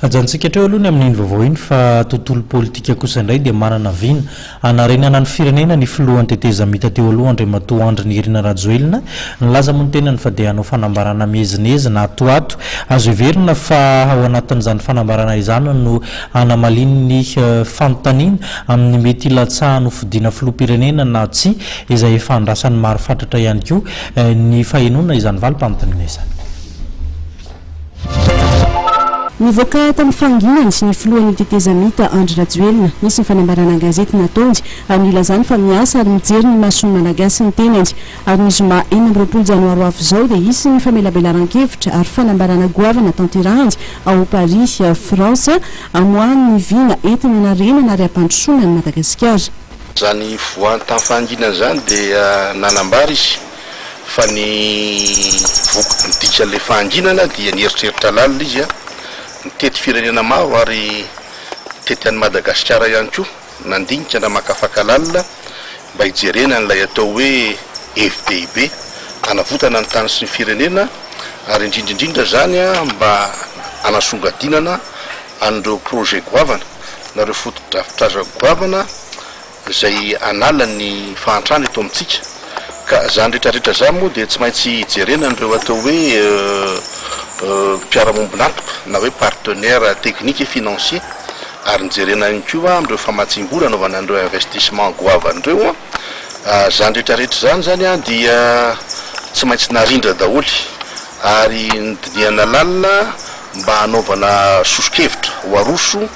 Ajanontsika hatreo aloha ny amin'iny vaovao iny fa tontolo politika kosa indray dia manana vina hanarenana ny firenena ny filohan'ny tetezamita teo aloha Andriamatoa Andry Nirina Rajoelina. Nilaza moa ny tenany fa dia hanao fanambarana miezinezina ato ho ato. Azo heverina fa ao anatin'izany fanambarana izany no hanamaliany ny fanontaniana amin'ny mety hilatsahany ho fidiana filoham-pirenena na tsia, izay efa andrasan'ny maro fatratra ihany koa ny fahenoana izany valim-panontaniana izany. Nivoaka tamin'ny fahanginany ny filohan'ny tetezamita Andry Rajoelina. Nisy ny fanambarana an-gazety nataony ary nilazany fa miasa ary mijery ny mason'ny Malagasy ny tenany. Ary ny zoma 26 janoary ho avy izao dia hisy ny famelabelaran-kevitra ary fanambarana goavana tanterahany ao Paris, France, hamoahany ny vina entiny hanarenana ary hampandrosoana an'i Madagasikara. Izany voany tamin'ny fahanginana izany dia nanambara izy Fa ny vok ny dikan'ilay fahanginana dia nieritreritra lalina izy an, nitety firenena maro ary nitety an'i Madagasikara ihany koa, nandinika namakafaka lalina mba hijerena an'ilay atao hoe hevi-dehibe hanavotana ny tany sy ny firenena ary indrindra indrindra izany an mba hanasongadinana an'ireo projet goavana na ireo fotodrafitrasa goavana izay hanala ny fahantrana eto amintsika ka izany rehetra rehetra izany moa dia tsy maintsy jerena an'ireo atao hoe mpiara-mombon'antoka na hoe partenaire technique et financier ary ny jerena ihany koa amin'ireo famatsiam-bola anaovana an'ireo investissement goavana ireo. Izany rehetra rehetra izany izany dia tsy maintsy narindra daholo ary nodinihana lalina mba hanaovana soso-kevitra ho aroso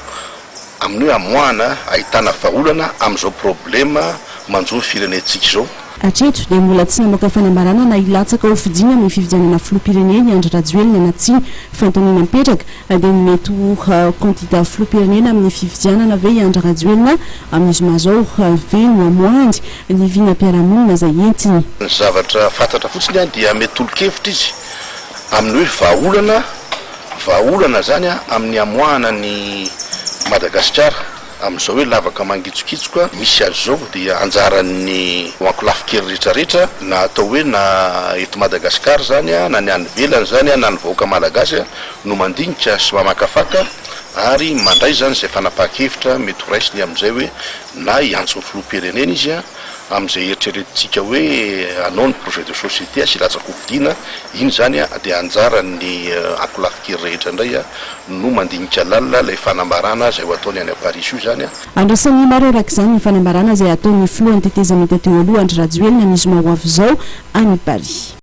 Amin'ny hoe amoahana ahitana vahaolana amin'izao problema manjo ny firenentsika izao. Hatreto dia mbola tsy namoaka fanambarana na hilatsaka ho fidiana amin'ny fifidianana filoham-pirenena i Andry Rajoelina na tsia. Fanontaniana mipetraka dia ny mety ho kandida filoham-pirenena amin'ny fifidianana ve i Andry Rajoelina amin'ny zoma izao ve no hamoahany ny vinam-piarahamonina izay entiny. Ny zavatra fantatra fotsiny dia mety tolo-kevitra izy amin'ny hoe vahaolana Vahaolana izany amin'ny hamoahana an'i Madagasikara amin'izao hoe lavaka mangitsokitsoka misy azy izao dia anjaran'ny ankolafin-kery rehetrarehetra na atao hoe na eto Madagasikara izany na ny any ivelany izany na ny vahoaka malagasy no mandinika sy mamakafaka ary mandray izany izay fanapahan-kevitra mety ho raisiny amin'izay hoe na hiantso ny filoham-pirenena izy amin'izay eritreretintsika hoe hanao ny projet de société sy latsa-kofidina, iny izany dia anjaran'ny ankolafin-kery rehetra indray no mandinika lalina ilay fanambarana izay ho ataony any Paris io izany. Andrasan'ny maro araka izany ny fanambarana izay hataon'ny filohan'ny tetezamita teo aloha Andry Rajoelina ny zoma ho avy izao any Paris.